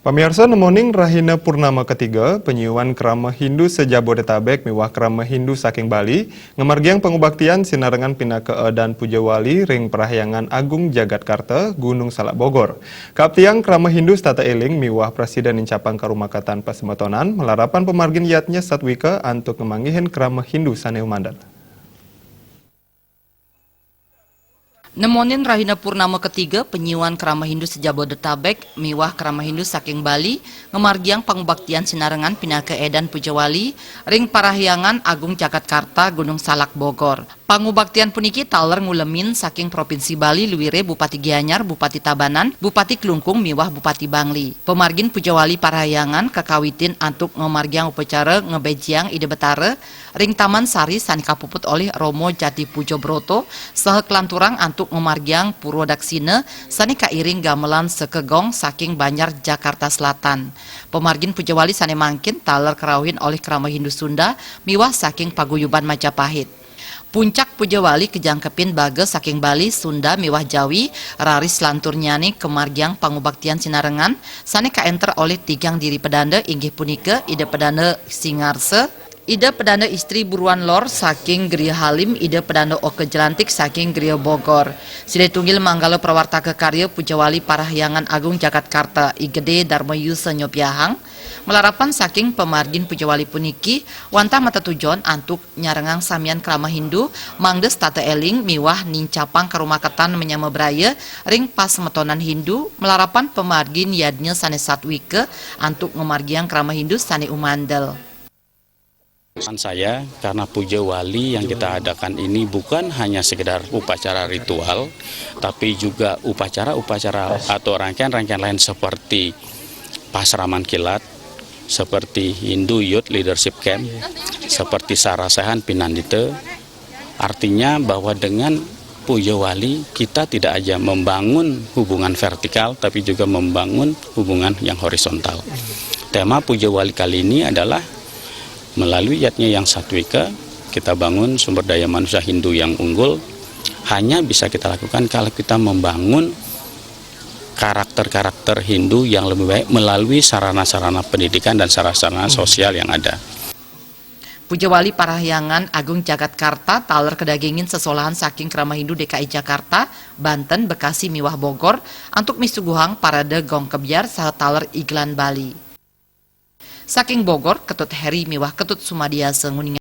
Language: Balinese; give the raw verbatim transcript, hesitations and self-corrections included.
Pamiarsa, nemoning rahina purnama ketiga, panyiuan krama Hindu se-Jabodetabek miwah krama Hindu saking Bali ngamargiang pangubaktian sinarengan pinaka edan puja wali ring Parahyangan Agung Jagatkarta, Gunung Salak, Bogor. Kaaptiang krama Hindu setata eling miwah prasida nincapang karumakatan pasemetonan malarapan pamargin yadnya satwika antuk ngamanggihin krama Hindu sane umandel. Nemonin rahina purnama ketiga, panyiuan krama Hindu se-Jabodetabek miwah krama Hindu saking Bali ngamargiang pangubaktian sinarengan pinaka edan puja wali ring Parahyangan Agung Jagatkarta, Gunung Salak, Bogor. Pangubaktian puniki taler ngulemin saking Provinsi Bali, luire Bupati Gianyar, Bupati Tabanan, Bupati Klungkung miwah Bupati Bangli. Pamargin puja wali parahyangan kakawitin antuk ngamargiang upacara ngabejiang Ida Betara ring Taman Sari sane kapuput olih Romo Jati Puja Broto, saha kalanturang antuk ngamargiang purwa daksina sane kairing gamelan sekegong saking Banjar, Jakarta Selatan. Pamargin puja wali sane mangkin taler karauhin olih krama Hindu Sunda miwah saking paguyuban Majapahit. Puncak puja wali kajangkepin baga saking Bali, Sunda miwah Jawi, raris lanturnyane kamargiang pangubaktian sinarengan sane kaenter olih tigang diri pedanda, inggih punika Ida Pedanda Singarsa, Ida Pedanda Istri Buruan Lor saking Griya Halim, Ida Pedanda Oka Jelantik saking Griya Bogor. Silih tunggil manggala prawartaka karya puja wali Parahyangan Agung Jagatkarta, I Gede Darma Yusa Nyobiahang, malarapan saking pamargin puja wali puniki wantah matetujon antuk nyarengang samian krama Hindu, mangda setata eling miwah nincapang karumakatan manyama braya ring pasemetonan Hindu, malarapan pamargin yadnya sane satwika antuk ngamargiang krama Hindu sane umandel. Pesan saya, karena puja wali yang kita adakan ini bukan hanya sekedar upacara ritual, tapi juga upacara-upacara atau rangkaian-rangkaian lain seperti pasraman kilat, seperti Hindu Youth Leadership Camp, seperti Sarasehan Pinandita. Artinya bahwa dengan puja wali, kita tidak aja membangun hubungan vertikal, tapi juga membangun hubungan yang horizontal. Tema puja wali kali ini adalah melalui yadnya yang satwika, kita bangun sumber daya manusia Hindu yang unggul. Hanya bisa kita lakukan kalau kita membangun karakter-karakter Hindu yang lebih baik melalui sarana-sarana pendidikan dan sarana-sarana sosial yang ada. Puja wali Parahyangan Agung Jagatkarta taler kadagingin sesolahan saking Krama Hindu D K I Jakarta, Banten, Bekasi miwah Bogor antuk misuguhang parade gong kebyar saha taler igelan Bali. Saking Bogor, Ketut Heri miwah Ketut Sumadiasa nguninga